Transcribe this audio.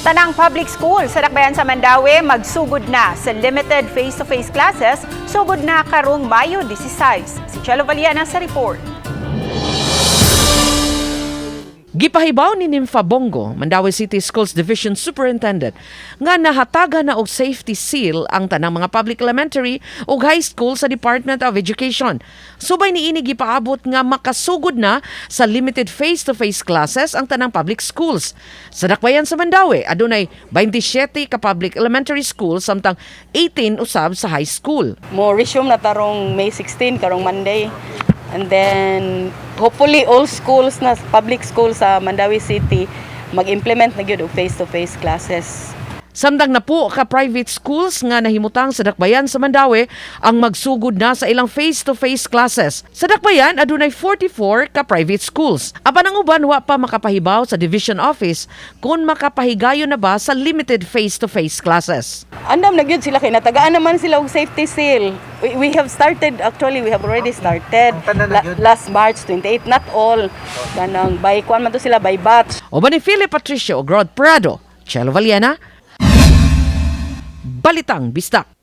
Tanang public school sa Dakbayan sa Mandaue magsugod na sa limited face-to-face classes sugod na karong Mayo 16. Si Chelo Valiana sa report. Gipahibaw ni Nympha Bongo, Mandaue City Schools Division Superintendent, nga nahatagan na og safety seal ang tanang mga public elementary ug high school sa Department of Education. Subay niini, gipaabot nga makasugod na sa limited face-to-face classes ang tanang public schools. Sa Dakbayan sa Mandaue, adunay 27 ka public elementary schools samtang 18 usab sa high school. Mo resume na tarong May 16, karong Monday. And then hopefully all schools na public schools sa Mandaue City mag-implement na gyud og face-to-face classes. Samtang napo ka private schools nga nahimutang sa Dakbayan sa Mandaue ang magsugod na sa ilang face-to-face classes. Sa Dakbayan, adunay 44 ka private schools. Apan ang uban, wa pa makapahibaw sa division office kung makapahigayon na ba sa limited face-to-face classes. Andam na gyud sila kay natagaan naman sila og safety seal. We have started, actually, we have already started last March 28. Not all, kanang by kuan man to sila, by batch. Uban ni Philip Patricio ug Rod Prado, Chelo Valiena, Balitang Bisdak.